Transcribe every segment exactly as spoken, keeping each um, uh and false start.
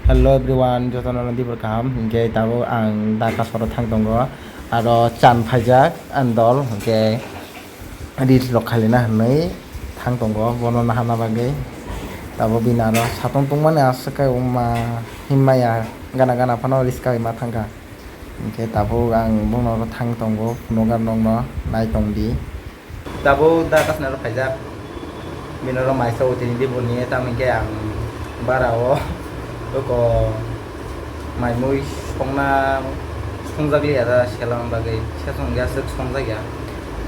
Hello everyone, jotono no dibor kaham. Hinkhe tabuk ang da kasaro thang tongo. Aro chan phaijak ani dol, hinkhe reels rok khailina hinwi thang tongo, bono naharna bagwi. Tabuk bini aro satung tungmani aswk khe wngma hinmaya gana gana phano reels kaiwi ma thangkha. Hinkhe tabuk ang bono oro thang tongo, phunukar nokno nai tongdi. Tabuk da kasna rok phaijak. Bini oro maisa o tini di boni, tamo hinkhe ang bara o oko mai mui songna, songjak liya da selong bagwi, sesong ya, sek songjak ya.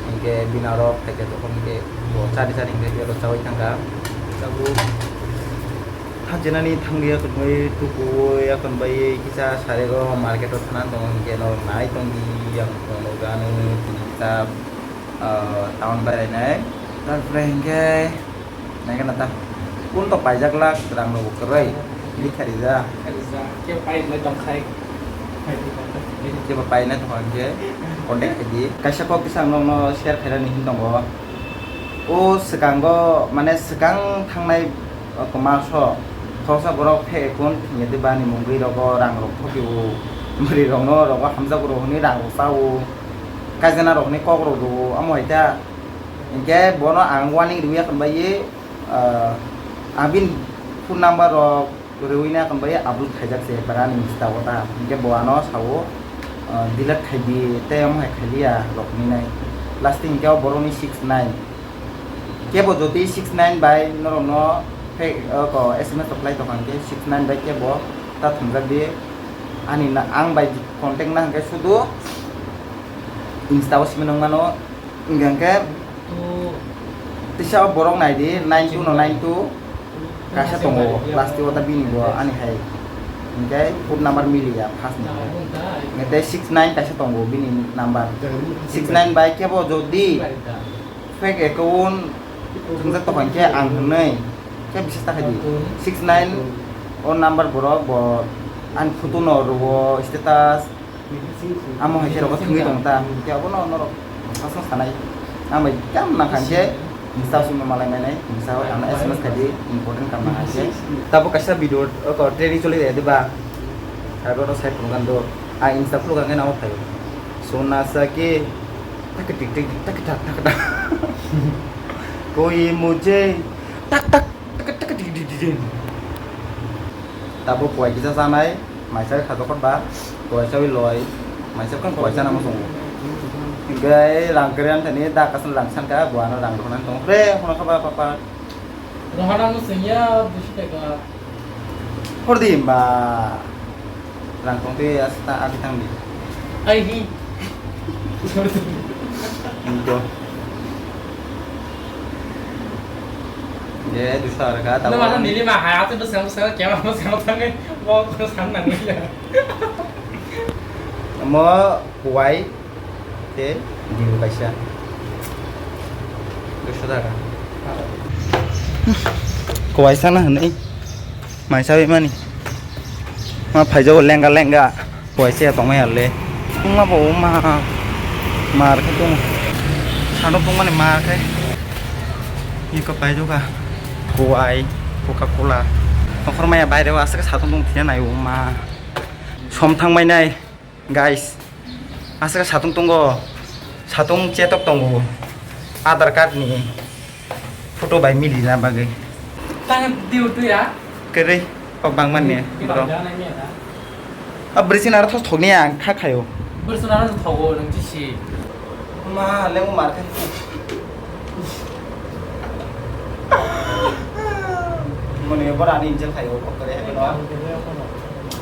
Hinkhe bini oro phaikhe tokon hinkhe bo chari chari hinkhe belo chaui thangkha. Tabuk hajinani thangwi, yakon bai tukuwi, yakon bai kisa sarego market o thana tongo, hinkhe norok nai tongdi, yang tongo gano tini kisa, ah, town berainai. Tarpore hinkhe naikhe nata kun to paijak lak rang rok kwrwi, likha rijak. Kebo painai tongkha hinkhe contact khaidi. Kaisa kok kisa ang nokno share khainani hin tongo. O swkango, mane swkang thangnai, o, kwmaso khoroksa borok fake account thwngya de bani mungwi rogo rang rok thokio, bwrwi rokno rogo hamjakgo rok hwnwi rang rok chao, kajana rok hwnwi kok rok rwo, omo hai ta. Hinkhe bono ang warning rwya khwnbaiwi, ah, ang bini phone number rok rwina kwnbai upload khaijak se para ni Insta o ta, hinkhe bo ano sao, ah, delete khaidi tei omo hai khailiya rok hinwi nai. Last hinkhe o borok ni six nine. Kebo jotoi six nine bai norok no fake, o, ko S M S reply tokha hinkhe six nine bai kebo ta thumjak di. Ani na, ang bai contact na hinkhe sudu Insta o simi nang mano. Hinkhe, hinkhe tisa o borok nai di, nine two no nine two kaisa tongo, plastic o ta bini bo ani hai. Hinkhe phone number miliya first ni. Hinkhe tei six nine kaisa tongo bini number. Six nine bai kebo jodi fake account thwngjak tokha hinkhe ang hwnwi khe bisas ta khaidi. Six nine o number borok bo ani photo no rwo status. Amo hai khe rok thwngwi tong ta, hinkhe abono norok aswk sanai. Ang bai tam nang kha hinkhe, Insta o simi malai mainai, Insta o ano S M S khai di, important kam nang kha hinkhe. Tabuk kaisa video, o, trending choli rw ya, diba? Abo no sai phunukha do. Ang Insta khulukha hinkhe nang o phaio. Sona sa ke, tak tik tik, tak tak, tak tak. Koi mujhe, tak tak. Tabuk kuai kisa chanai, maisa kha dokot ba, kuai chawi loi, maisa khan kuai chana muchungo. Hinkhe rang kwrwi thani da kasan rang sankha, bo ano rang rwna tong pre, hono kha ba papa. Rohana muchung ya, duiso taka. Hordi ba. Rang tong twi aswk ta agi tang di. Ai hi. Sorry, sorry. Nito. Ye, dusa arga, tabo. Nima nili ma hai, atu dusa, dusa, kya ma, dusa, dusa, dusa, bo, dusa, nang, ya. Mo, kuai. Tei dibu kaisa. Duiso taka. Kuaisa na hwnwi. Maisa bai mani. Ma phaijago lenga lenga. Kuaisa ya tongmai ya le. Wngma bo wngma. Mar khe tong. Sano tongmani mar khe. Iko paijago. Kuai, Coca Cola. Nokhor maya baire o aswk satung tong thina nai wngma. Som thangmai nai. Guys, aswk satung tongo, satung chetok tongo, Aadhaar card ni photo bai milina bagwi. Tang diu tu ya? Kwrwi, kok bangmani bro. A bwrwi sini aro thos thokni ang kha khayo. Bwrwi sini aro thogo nang chisi. Ma, lemo mar khe. Mone bora ani injil khayo, kok kwrwi hai no.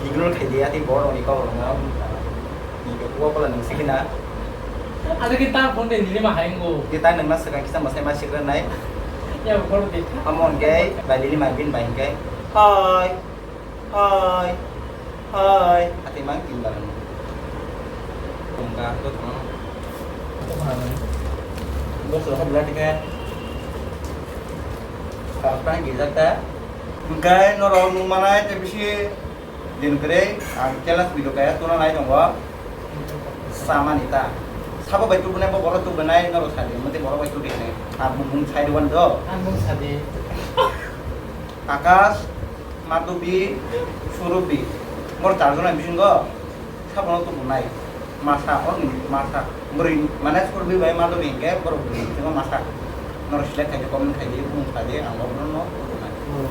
Ignore khai dia, tei borok ni kok rok no. Ni kok kok la nang sikina. Ada kita phone de nili ma hai ngo. Kita nang na sekarang kita masai masih kena nai. Ya, kok de. Amo hingke, bai lili ma bin bai hingke. Hai. Hai. Hai. Ati mang tin barang. Tungka, tu tungka. Bos lo hobla tiket. Kapan gila ta? Hingke norok nung manai te bisi din kwrwi ang jealous video kaya tuna nai tongo. Samani ta. Sabo bai tubunai bo borok tubunai norok sadi mate borok bai tubunai. Ang mung sai rwan do. Ang mung sadi. Akash. Madobi, Surubi, bor charjona bisingo sabono tubunai. Masa, o ni masa. Bwrwi, mane Surubi bai Madobi hingke borok bwrwi bisingo masa. Norok select khaidi, comment khaidi, bumung khaidi, ang borokno tubunai. Hmm.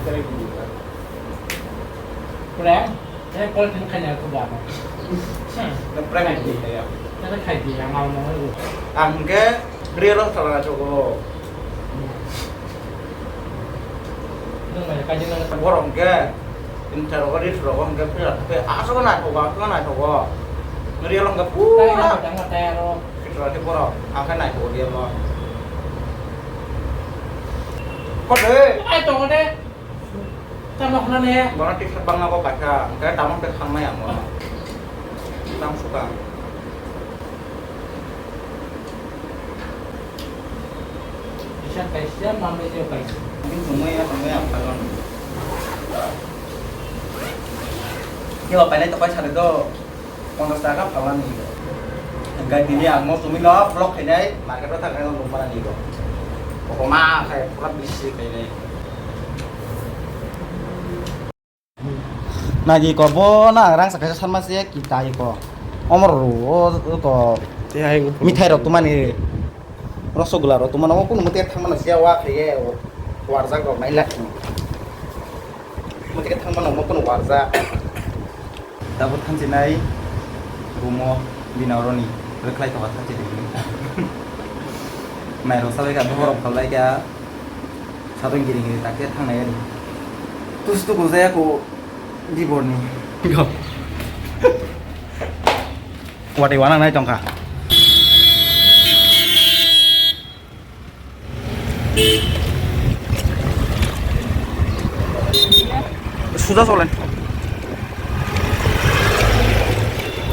Prank? Eh, call khaina khaina ko ba. Prank khaidi. Khaidi, ya. Khaidi, ya, mau, mau. Ang hingke real o salai chogo. Borok hwnkhe Insta rogo, reels rogo hwnkhe pura khe aswk naithogo, aswk naithogo. Real hwnkhe pura khe borok ang khe naithogo real o. Kode. Ai tongo de. Tamo khna ne. Bono tiksa bangma bo kaisa, hwnkhe tamo khe khangnai ang bono. Tamo suka. Kisa kaisa, mama je kaisa. Ini semua ya, semua yang pakai. Ini apa ini tokai sari do, ponchas taka palan ni. Hingke tini ang mo tumi no vlog khainai, market o thangkhe no lung mana ni do. Kokoma khai pura bisi khainai. Nagi ko bo na rang sakha sanma se kita iko. Omor ro ko. Mithai rok tumani, rosogula rok tumani, omo kunu mate thangmana siya wa khaye warjak rok nai lak. Mate thangmana omo kunu warjak. Tabuk thanchi nai rumo bina oroni rwkhlai toka thanchi di. Nai rok salai ka, bohor rok phalai ka. Satong giri giri tak khe thangnai ani. Tus tu gojaya ko diborni. Watwi wana nai tongkha. Suja solen.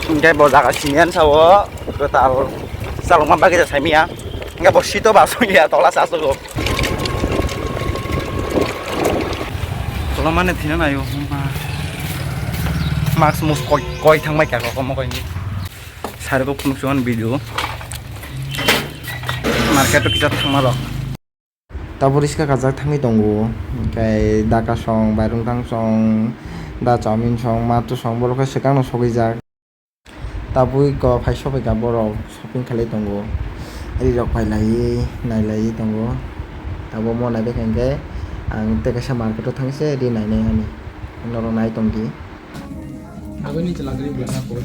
Hingke bo jaga siniyan sao kwtal chalokma bagwi saimiya. Hingke bo sito ba songya tola sa sugo. Tolomani thina nayo, huma. Mask mus koi, koi thangbai kha kok omo koini. Sari kok phunuk chuan video. Market o kisa thangma rok. Tabuk riska kajak thangwi tongo. Hingke daka song, bairungtang song, da chowmin song, matu song, borok khe swkang no sogwi jak. Tabuk ko phai sophaikha borok shopping khalai tongo. Ri rok phai laiwi nai laiwi tongo. Tabuk mo naibaikha hwnkhe ang tei kaisa market o thangwi se ri nainai ani. Norok nai tongdi. Aboni chwla gari bwlana koi.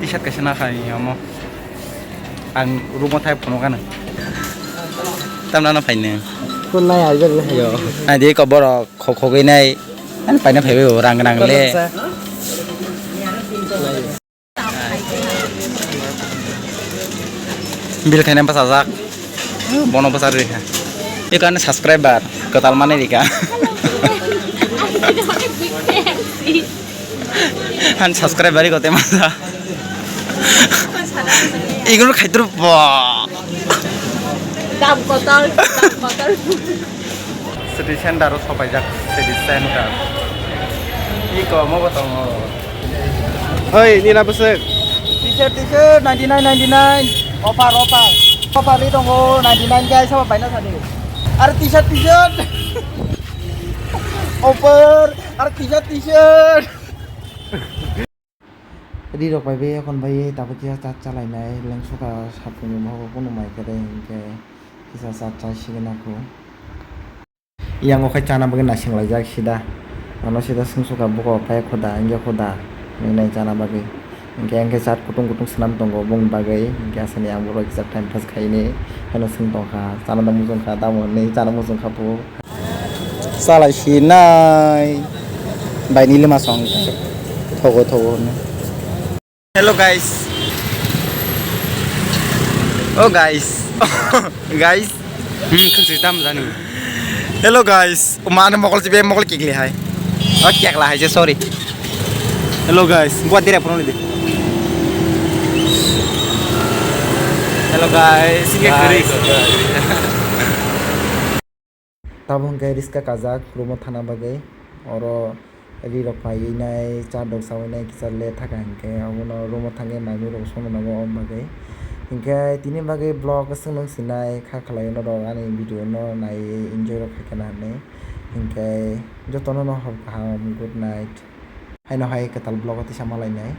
T-shirt kaisa nakha ni omo. Ang room o thai phunukha nw. Tamna no phainw. Kun nai ai jak le. Yo. Nai di ko borok khok khogwi nai. Ani paina phaibai bo rang rang le. Bil khaina bwsajak. Bono bwsa rikha. Iko ani subscriber kwtal manwi rikha. Ani subscriber iko te masa. Igor khaitor bo. Dam kotor, dam kotor. City center o sopaijak, city center. Iko omo bo tongo. Oi, nina bwswk. T-shirt, T-shirt, ninety nine, ninety nine. Offer, offer. Offer ni tongo, ninety nine guys, sabo paina sadi. Ar T-shirt, T-shirt. Offer, ar T-shirt, T-shirt. Ri rok bai bai, ekhon bai tabuk kisa chat chalainai, lengsoka sapungni bokhok phano mai kwrwi hinkhe kisa chat chai sigwna kho. Yang o khai chana bagwi naising laijak sida. Ano sida swngsoka, buko pai khuda, hinkhe khuda, hinwi nai chana bagwi. Hinkhe, hinkhe chat kutung kutung swnam tongo bongni bagwi, hinkhe asani ang borok kisa time pass khaini, phano swng tongkha, chana da mujungkha, tamo hinwi chana mujungkha bo. Chalai sinai. Bai nili ma song thogo thogo hinwi. Hello guys. Oh guys. Guys. Hmm, khwlsi tam jani. Hello guys. Mane mokol sibe mokol kikli hai. Oh, kekla hai je, sorry. Hello guys. Gua dire phone de. Hello guys. Sini guys. Tabuk hwnkhe riska kajak room o thana bagwi. Oro ri rok paiwi nai, cha rok chawi nai, kisa late thaka hinkhe obono room o thangwi mai mui rok songno nango, o bagwi. Hinkhe tini bagwi vlog swngno sinai kha khlai norok ani video no naiwi enjoy rok khaikhe na hinwi. Hinkhe jotono no hor kaham, good night. Haino hai kwtal vlog o tisa malainai.